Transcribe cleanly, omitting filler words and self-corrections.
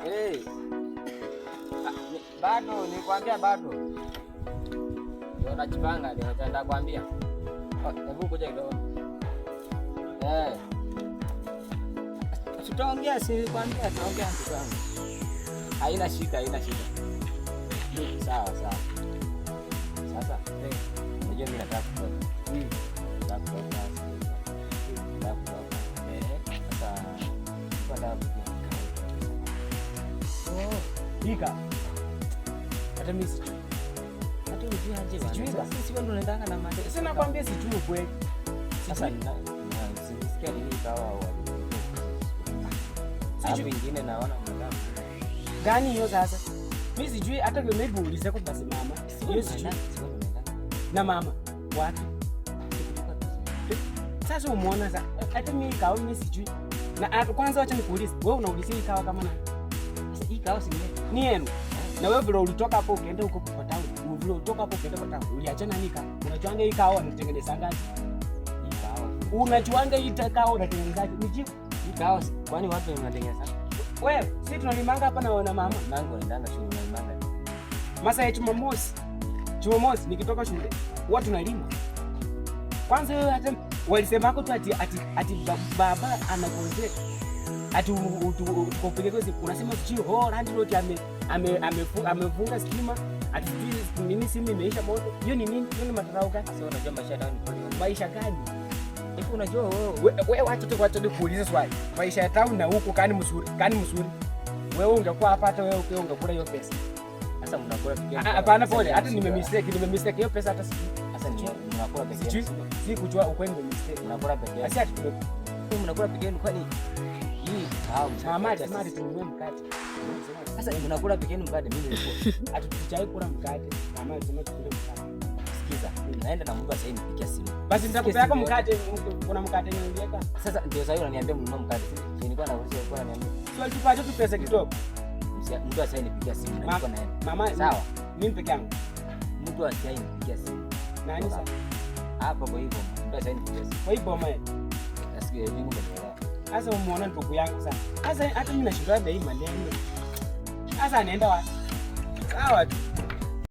Hey. Bado nilikwambia bado. Ndio najipanga, ndio nataka kuambia. Hebu kuja kidogo. Eh. Tutaongea, si nilikwambia tutaongea ndugu yangu. Haina shida, haina shida. Sawa sawa. Sasa, unajua mimi nataka kutoka. Nataka kutoka. Nataka kutoka. Sasa nataka kutoka. Oh, Pika. Hata mimi sijui. Hata hujui aje bwana. Sijui bana. Sisi wewe ndio unaendanga na mande. Sasa nakwambia sijui ukweli. Sasa sisikia nini kawa wali. Alafu ingine naona mwanadamu. Gani hiyo sasa? Mimi sijui hata kama maybe uulize kwa basi mama. Hiyo sijui. Na mama wapi? Sasa umeona sasa hata mimi kawa mimi sijui. Na hata kwanza wacha nikuulize, wewe unaulizia hii kawa kama nani? Sasa hii kawa si ni yenu. Na wewe vile ulitoka hapo ukaenda huko kwa town, vile ulitoka hapo ukaenda kwa town, uliachana nini kawa? Unajuanga hii kawa unatengeneza ngapi? Hii kawa. Unajuanga hii kawa unatengenezaje? Nijibu. Hii kawa kwani watu wanatengeneza? Wewe, si tunalimanga hapa na wana mama. Mango unaendanga shule unalimanga. Masaa ya Jumamosi. Jumamosi nikitoka shule, huwa tunalima. Kwanza wewe hata walisemako tu ati baba anagonjeka. Ati tukupige kozi unasema sijui oh landlord amefunga stima ati sijui nini simu imeisha moto. Hiyo ni nini? Hiyo ni madharau gani? Sasa unajua maisha town ni kweli. Maisha gani? Hivi unajua wewe Wewe wacha tu wacha nikuulize swali. Maisha ya town na huku kani mzuri? Kani mzuri? Wewe ungekuwa hapa hata wewe pia ungekula hiyo pesa. Sasa mnakula peke yenu. Ah, hapana pole, hata nime mistake, nime mistake hiyo pesa hata sijui. Sasa ni mnakula peke Sijui, yenu. si kujua ukweli nime mistake. Mnakula peke yenu. Asi ati Mnakula peke yenu kwani hii kahawa mama alisema ati tununue mkate. Sasa mnakula peke yenu mkate, mimi nilikuwa Ati tuchai kula mkate. Mama alisema tukule mkate. Sikiza, naenda na Mungu sasa nipikia simu. Basi nitakupea yako mkate, kuna mkate niliweka. Sasa ndio sasa unaniambia mnunue mkate. Nilikuwa nauliza ulikuwa unaniambia. Sio tupate tu pesa kidogo. Mtu asiyenipigia simu na niko naenda. Mama, sawa. Mimi peke yangu. Mtu asiyenipigia simu. Nani sasa? Hapo kwa hivyo, mtu asiyenipigia simu. Kwa hivyo mama. Nasikia hivi umenielewa. Sasa umeona ndugu yangu sana. Sasa hata mimi nashindwa na hii maneno. Sasa anaenda wapi? Sawa tu.